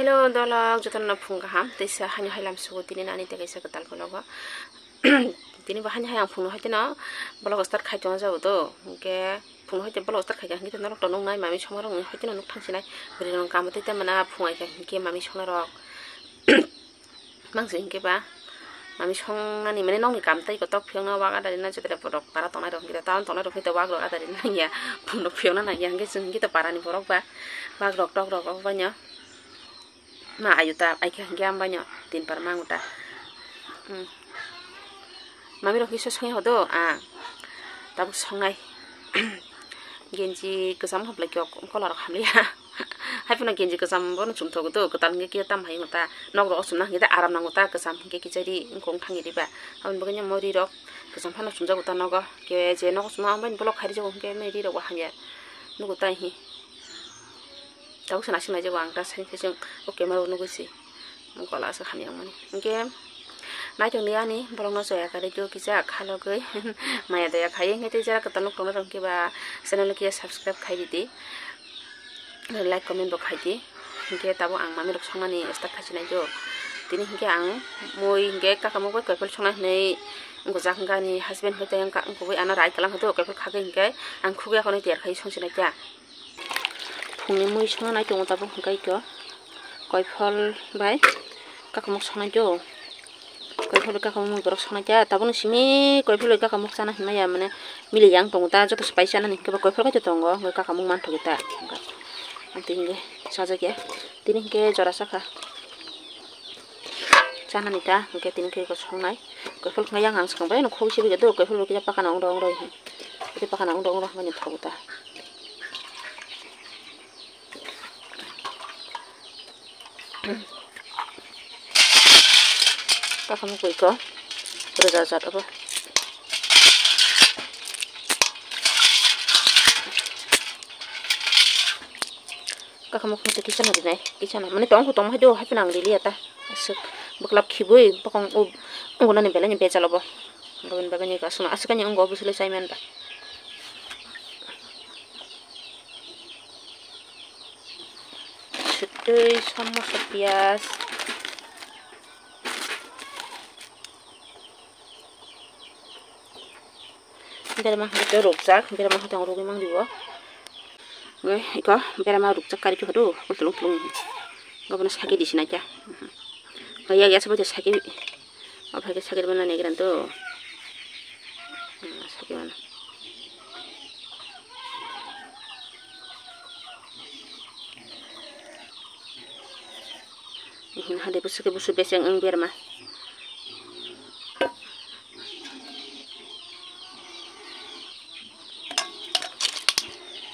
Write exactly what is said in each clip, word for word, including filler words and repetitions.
Hello, dolok, jotono phung kaham, teisa hani hailam sugo tini nani tei kaisa kwtal vlog o. Tini bo hani hai ang phungno haitino vlog start khai tongo jabo do, hwnkhe phungno haite vlog start khai kha hwnkhe norok tongo nai mami songmarok haitino nuk thang sinai, bwrwi rok kamo tei tei mana phung ai kha hwnkhe mami songmarok. Mangsi hwnkhe ba, mami songnani mane nokni kam tei kotor phiyokna wak adari na joto borok para tongnai rok hwnkhe town tongnai rok hwnkhe wak rok adari nangya, phungrok phiyokna nangya hwnkhe chwng hwnkhe to parani borok ba, wak rok tok rok rok baino ma ayu ta ai khe hwnkhe ang baino tin par mangu ta. Hmm. Mami rok kisa songya hodo, ah, tabuk songnai. Genji kwcham hablai khe kola rok hamliya. Hai phano genji kwcham bono chumthogo do, kwtal hwnkhe khe tam hai ta. Nok rok chumna hwnkhe aram nango ta, kwcham hwnkhe kichari wngkong thangwi riba. Aboni bagwi mo ri rok kwcham phano chumjago ta nogo. Khe je nogo chuma ambai block khai rijago hwnkhe ri rok bo hamya nugo ta hi. Tabuk sana sima jago ang ta sini sini o camera o nugui si. Kola aswk hamya wngmani. Hwnkhe naithok ni ani borokno chaya kwrwi kisa khalogwi maya daya khai hwnkhe tei jara kwtal nuk tongnai rok hwnkhe ba channel o kisa subscribe khai ridi, like comment bo khai di. Hwnkhe tabuk ang mami rok songnani start khai sinai do. Tini hwnkhe ang mui hwnkhe kakamuk bai koiphol songna hinwi wngkujak hwnkhe ani husband hwnkhe tei wngkha wngkugwi ano rai kwlang hwnkhe koiphol khagwi hwnkhe ang khugwi akhorni tiyar khai song sinai kha. Phungni mui songna nai tongo tabuk hwnkhe khe koiphol bai kakamuk songnai do. Koiphol bai kakamuk mui borok songnai khe tabukni simi koiphol bai kakamuk chana hinmaya mane mili yang tongo ta joto se pai chanani hwnkhe bo koiphol bai to tongo hwnkhe kakamuk manthogo ta. Tini hwnkhe sajak ya tini hwnkhe jora sakha chanani ta hwnkhe tini hwnkhe songnai koiphol hwnkhe yang ang swkang bai no khogwi se bai do koiphol bai kisa pakana ongro ongro. Ite pakana ongro ongro hwnwi thogo ta. Kakamuk bai ko roja jat abo. Kakamuk hwnkhe kisa no rinai, kisa no mane tong tong hai do hai phano ang riliya ta. Aswk bwklap khibui bokong o gunani belai ni bejal obo. Aboni bagwi ni aswk no aswk ani wngo obo sle chai man ba. Sutui samosa piyaj. Berma hai to rukjak, berma hai tong rugwi mang riwo. Oi, iko berma rukjak kari khe hodo, kul tulung tulung. Gabana sake di sinai kya. Oi, ya, ya, sabo sake. Apa ke sake mana ne gran to. Sake mana. Hade busu ke busu beseng ang berma.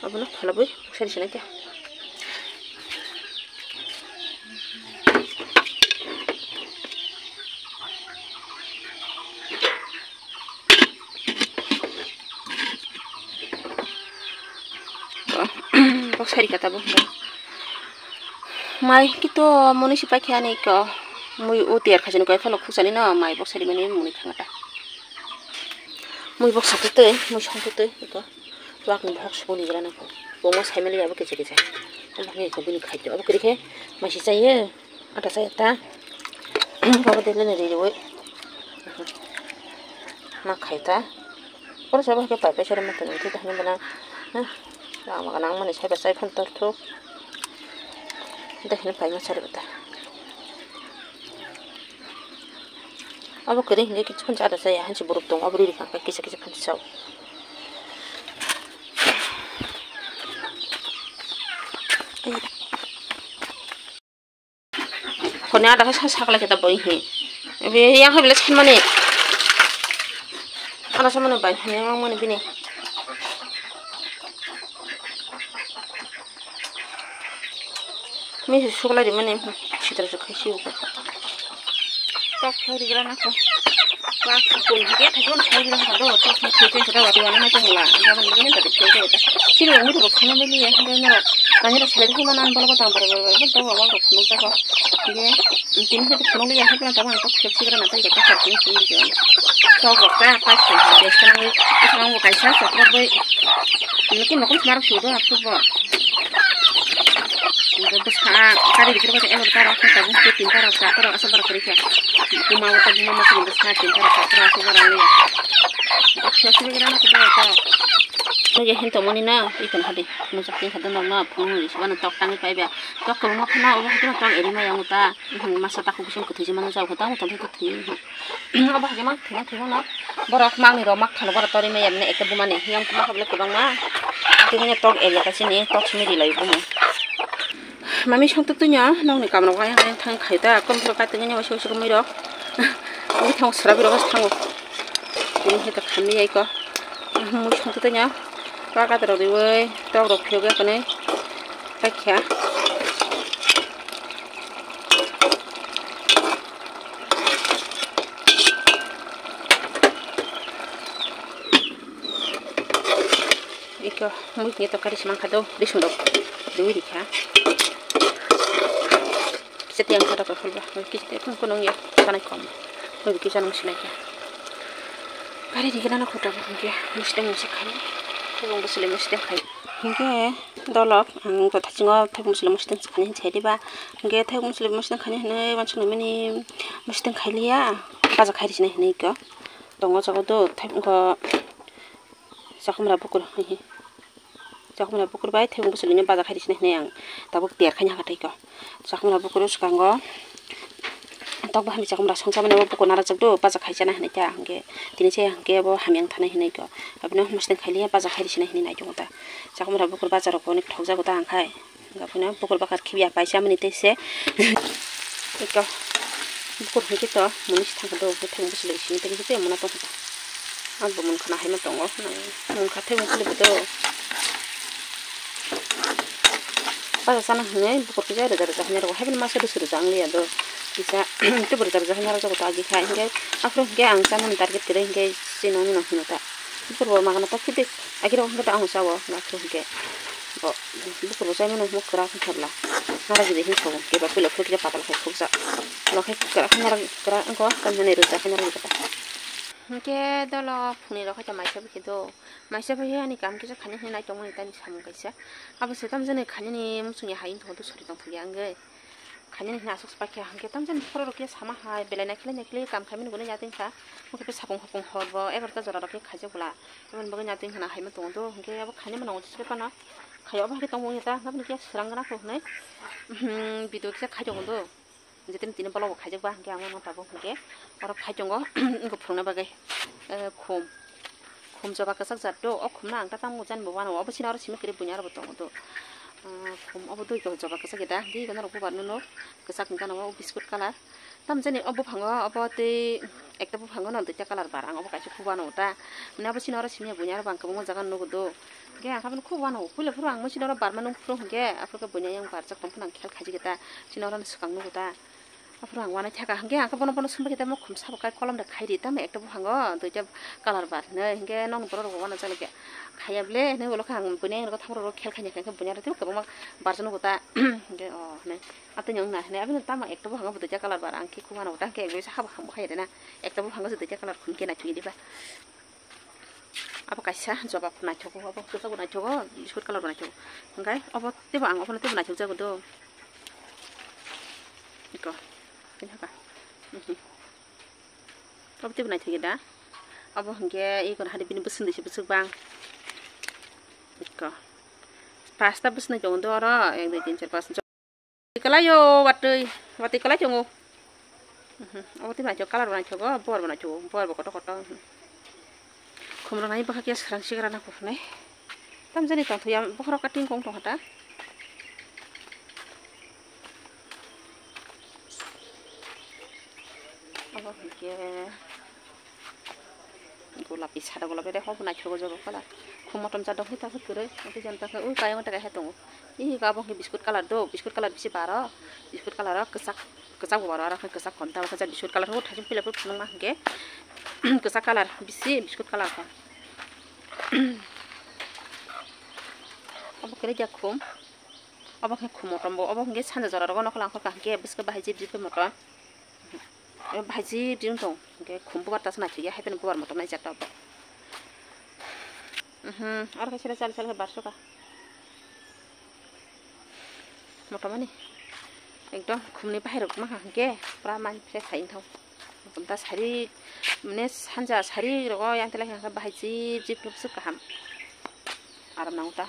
Abono khalabwi sari sinai khe. Bok sari kata bo. Mai kito muni si paikha ani ko. Mui o tiar khajani koi phano khusani no mai bok sari mani muni khangata. Mui bok satu tei, mui song tu tei ko. Wak ni bok sukuni jala na ko. Bo mo sai mali abo kece kece. Abo ni ko bini khai to. Abo kiri khe mai si chai ye. Ata saya ta. Baba de lene ri ri woi. Ma khai ta. Oro sabo ke pai pai sore mate nang thik hanya bana. Rang ma nang mani sai ba sai phan tor thuk. De hini pai ma sare bata. Abo kere hinge kichun cha da saya hanchi buruk tong abo ri ri kang kisa kisa phan sao. Honi ada sa sakla kita boy hi. Be yang ha bile chan mani. Ada sa mani bai yang mani bini. Mi sukla ri mani sitra sukha si uka. Tok thau ri gra na ko. Wa ko ko ni ge thau na thau ri na do tok ni thau thau da wa ti wa na ma tong la. Ga ban ni ta thau thau da. Sini wa mi ro khana me ni ya ha na ro. Ani ro sele ko ma nan bol ko tam bar bar bar ta wa wa ko khunu ta ko. Ge tin ha khunu ya ha na ta wa ko khep si gra na ta ya ta ka tin tin ge. Tok ko ta pa ko ha de sa ngi sa ngi ka sa sa ko boy. Ni ki mo ko mar su do a ko bo. Hingke bwsa kari bisingo khe egarota rok, hwnkhe tabuk hwnkhe tinta rok, charta rok aswk borok kwrwi kha. Buma o tabuk buma masa ni bwsa tinta rok, charta rok aswk borok wngya. Hwnkhe thwiya simi gana khe borok to. Nugwi hwn tongmani no, iko hadi. Mujak tin kha norok no, phunuk risi mano tok tangwi paiba. Tok kwbangma phano, obo haikhe tok eri maya wng ta. Masa takhuk bising kwthwi se mano jao khe, tamo tongkhe kwthwi. Obo haikhe mang thwima thwima no. Borok mangni rok mak thano borok torwi maya mane ekta bumani. Yang buma kha bole kwbangma. Tini tok area ta sini tok simi ri lai bumo. Mami song tuk tunya nokni kamrok ayang ayang thang khai ta. Kom phro ka tini wasu wasu kami rok. Ui thang sura biro gas thango. Tini heta khamni ai ko. Mui song tuk tunya. Ka ka rok riwai tok rok phiyok ya kane. Kakya. Iko mui ni tokari se mankha do, bising rok dui rikha. Kisa tiyang kha rok holba, kisa tiyang kung kunung ya, sanai kom. Mui kisa nung sinai kha. Kari rikha na khuta bo hingke, mustang misi khai. Tebong bosole mustang khai. Hingke dolok ang to thasingo thebong bosole mustang khai hinwi sai diba. Hingke thebong bosole mustang khai hinwi wansuk nai mani mustang khai liya. Baja khai risi nai hinwi ko. Tongo jaga do thebong ko. Chakhumra bukur, hehe. Chakhumra bukur bai thebong bosole no baja khai risi nai hinwi ang tabuk ter khai ni haka tei ko. Chakhumra bukur swkango tok bahai chakhumra songsa mani bukur nara jak do baja khai chana hinwi ta hingke tini se hingke bo hamya wng thana hinwi ko. Aboni mustang khai liya baja khai risi nai hinwi nai tongo ta. Chakhumra bukur baja rok bo onek thok jago ta ang khai. Hingke bukur bakar khibiya paisa mani tei se. Eko bukur hingke to muni se thangkhe do, thang bwswlwi sini tei tei muna tongkha. Ang bo mungkha na haima tongo, mungkha thai mungkha bo do. Basa sana hinwi bukur kisa rwja rwja hinwi rwgo, haibini masa rwsa rwja wng liya do. Kisa teibo rwja rwja hinwi rwjago to agi kha, hingke aphuru hingke ang chamani target kwrwi hingke chini nokni no hino ta. Bukur bo magana ta khibi agi rok hingke ta ang sao, aphuru hingke bo bukur bo chaimano himo kwrak wngkha bwla. Nara gidi hinwi sao, kebo puila phuru kisa patal khai khukjak. Ulo khe kwrak khe nara kwrak wngkha, tamhinani rwja khe nara gidi ta. Hingke dolo phunui rok khe ta maisa bikhe do. Maisa bai ani kam kisa khainai hinwi nai tongmani tani samung kaisa. Abo se tamjani khainani muchungni hai wngtongma dusori tongthokya wngwi. Khainani hinwi aswk se paikha hwnkhe tamjani bokhorok rok khe sama hai belai naikhe naikhe kam khaimani hwnwi ya tongkha. Hwnkhe sapung hopung hor bo egarota jora rok khe khaijak bwla. Aboni bagwi ya tongkha na haima tongo do hwnkhe abo khainai mano se phano khai obo hai khe tongmani ta aboni khe swrang gana kho hwnwi video kisa khai tongo do. Jetem tini bolok bo khaijak ba hwnkhe ang mano tabuk hwnkhe oro khai tongo wngkhe phwrwngna bagwi, eh, khum, khum joba kwchak jat do, o khum no ang ta tamo jani bo uanw, obo chini oro simi kwrwi buini aro bo tongo do, ah, khum obo dui joba kwchak ya da, hwnkhe eko norok bubar no nok kwchak ni gana o biscuit colour, tamo jani o buphango obo tei ekta buphango no duita colour bar, ang obo kaisa khubu uanw ta, hwnwi abo chini oro simi buini aro bo ang kwbangma jaga nugo do. Hingke ang khe abono khubo uanw, puila phuru ang mui chini oro barma nung phuru hingke, aphuru khe buini ayang barjak tong phano ang khel khaijak ta, chini oro swkang nugo ta. Aphuru ang uanai thaka, hingke ang khe bono bono sumbai khe tamo khum sabo kai kolom de khai ri, tamo ekta buphango duita colour bar hinwi, hingke nokni borok rok bo uanajak khe khaiya ble hinwi ulo khe ang buini ayang rok thaborok rok khel khaina khe buini aro teibo kwbangma barjak nugo ta, hingke o hinwi atwino wngna hinwi aboni tamo ekta buphango bo duita colour bar ang khe khubo uanw ta, hingke ekbisa habo hambo khai rina ekta buphango se duita colour khum khe naithok diba. Abo kaisa jobab naithogo, abo kwchak bo naithogo, biscuit colour bo naithogo. Hwnkhe obo teibo ang obono teibo naithok jago do. Iko, tini haka. Mhm. Obo teibo naithok ya da. Abo hwnkhe iko hadi bini bwswk dui se bwswk bang. Iko. Pasta bwswk nai tongo do oro, ek, dui, tin, char, pas. Kwlai o watwi, watwi kwlai tongo. Mhm, obo tei naithok colour bo naithogo, bor bo naithogo, bor bo kotor kotor. Khumrok nai bwkha khe swrang sigra nang kok hinwi. Tamjani tongthokya bokhorok kating kong tongkha ta. Obo hwnkhe. Golapi sada golapi de hobo naithogo jogo colour. Khum motom jadok hita hwtwrwi, hwnkhe jani takhe ui kayang taka hai tongo. Ih, abo hwnkhe biscuit colour do, biscuit colour bisi baro, biscuit colour o kwchak, kwchak bo baro, aro khe kwchak hwn ta, biscuit colour o thaichung pila phuru phunukma hwnkhe, kwchak colour bisi biscuit colour kha. Obo kwrwi khe khum. Obo khe khum motom bo, obo hwnkhe sanja jora rogo nokho langkha hwnkhe bwswk bahai jip jip khe motom. Bahai jip jip wng tong hwnkhe khum bubar ta se naithok ya, hai phano bubar motom naijak ta obo. Mhm, aro khe sere sal sal khe barso ka. Motamani ekdom khumni bahai rok ma hwnkhe pura mani fresh hai wngthang. Da sari mane sanja sari rogo yang tele hwnkhe bahai jip jip rupsuk kaham. Aram nango ta.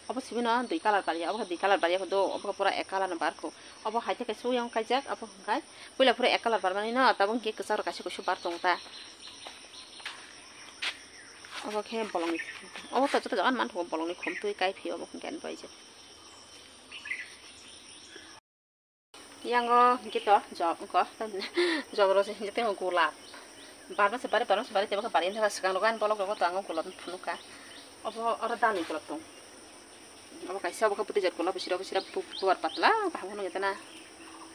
Obo sibino dui colour barya, obo dui colour barya do, obo pura ek colour no barkho. Obo hai khe kaisa yang kaijak, obo hwnkhe puila phuru ek colour barmani no, tabuk hwnkhe kwchak rok kaisa kusu bar tongo ta. Obo khe bolongni, obo to joto jaga manthogo bolongni khumtwi kaiphi obo hwnkhe ani baijak. Yango hwnkhe to jok wngkho, jok rw se hwnkhe tei gulab. Barma se bari, barma se bari, tei bokhe bari wngkha swkang rogo ani bolok rogo to ang o gulab phunukha. Obo oro dalni gulab tong. Obo kaisa obo khe bwtwi jat gulab, bisira bisira bu-, bubar patla kaham kheno wngya tana.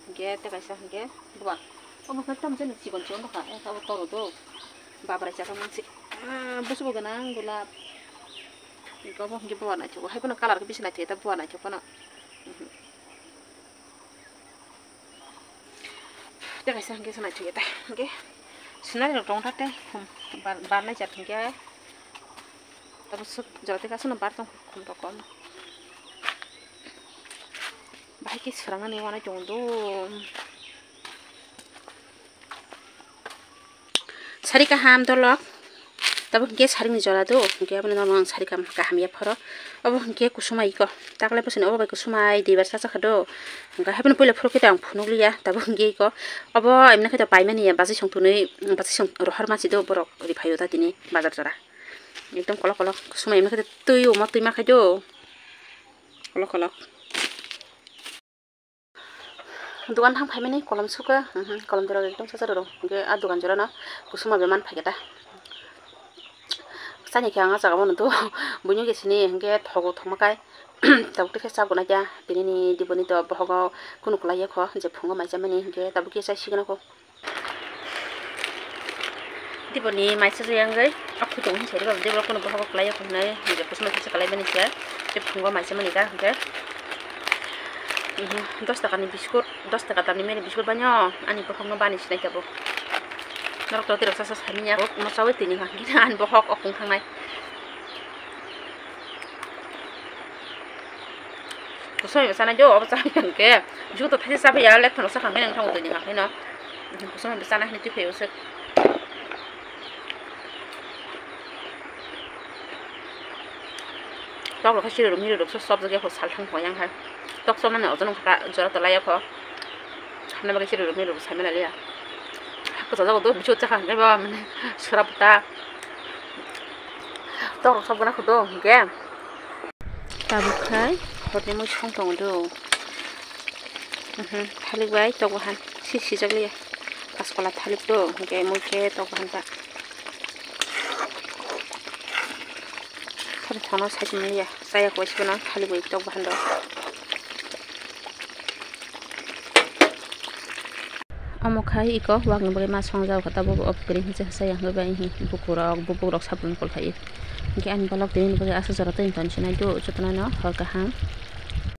Hwnkhe tei kaisa hwnkhe bubar. Obo khe tamo jani chikon chikon bwkha, eh, abo toro do. Babrai chakha mansi. Ah, busubo gwnang gulab. Hwnkhe obo hwnkhe bubar naithok. Hai phano colour khe bisi naithok, eta bubar naithok phano. Mhm. Tei kaisa hwnkhe se naithok ya ta. Hwnkhe sinari rok tong thak tei. Hmm. Bar, barnai jat hwnkhe. Tabuk swk jora tei kaisa no bar tong khum rok kom. Bahai khe swrang ani wanai tongo do. Sari kaham dolok. Tabuk hwnkhe saringni jora do, hwnkhe abono norok ang sari kaham, kaham ya phoro. Obo hwnkhe kusuma iko. Taklai bwswkni obo bai kusuma ai dibar chacha kha do. Hwnkhe haibano puila phuru khe ta ang phunuk liya. Tabuk hwnkhe iko. Obo emna khe ta paimani ya, bachai song tunui, bachai song rohor masi do borok ri phaio ta tini bazar jora. Ekdom kolok kolok kusuma emna khe ta twi omo twi ma khai do. Kolok kolok. Dogan thang phaimani kolom suka, mhm, kolom dorok ekdom chacha rw rw. Hwnkhe a dogan jora no kusuma bai man phaikhe ta. Chani khe ang a jaga bono do buino khe sini hwnkhe thogo thwngma kai. Tabuk tei khe chak gwnai khe tini ni diboni to bohogo kunu kwlai ya kho je phungo mai chamani hwnkhe tabuk khe chai sigwna kho. Diboni maisa se yang gai, aku tong hin sari ba, dibor kono bohok klai ya, kono nai, je kusma kisa klai bani se, je phungo maisa mani ka, hingke, mhm, dos taka ni biskut, dos taka dam ni mani biskut banyo, ani bohok no bani sinai tabuk. Norok to tirok sasa sani ya, mo sawi tini ha, ani bohok okung thangnai. Kusumai bo chana jo, obo chana hwnkhe. Juto thaisa chabai ya, lek phano sakha mene wngkha twi ni hakhai no. Kusumai bo chana hinwi twi phai usuk. Tok rok khe siri rok miri rok sob jak ya, salthang pho yang hai. Tok chomani ojon wngkha, jora to laiya pho. Hwnba khe siri rok miri rok sai mani liya. Kwchajak do bichot chakha hwnkhe ba mane sora bwta. Tok rok sob gana kho do hwnkhe. Tabuk khai horni mui song tongo do. Mhm, thalik bai tok bahan si sijak liya. Kaskola thalik do hwnkhe mui khe tok bahan ta. Thani thano sai tong liya. Chaya koi sibana thalik bai tok bahan do. Omo khai iko wak ni bagwi ma song jak kha tabuk off screen hinwi sa yang bai buku rok bubuk rok sabun kol khai. Hingke ani bolok tini bagwi aswk jora tei ton sinai do jotono hor kaham.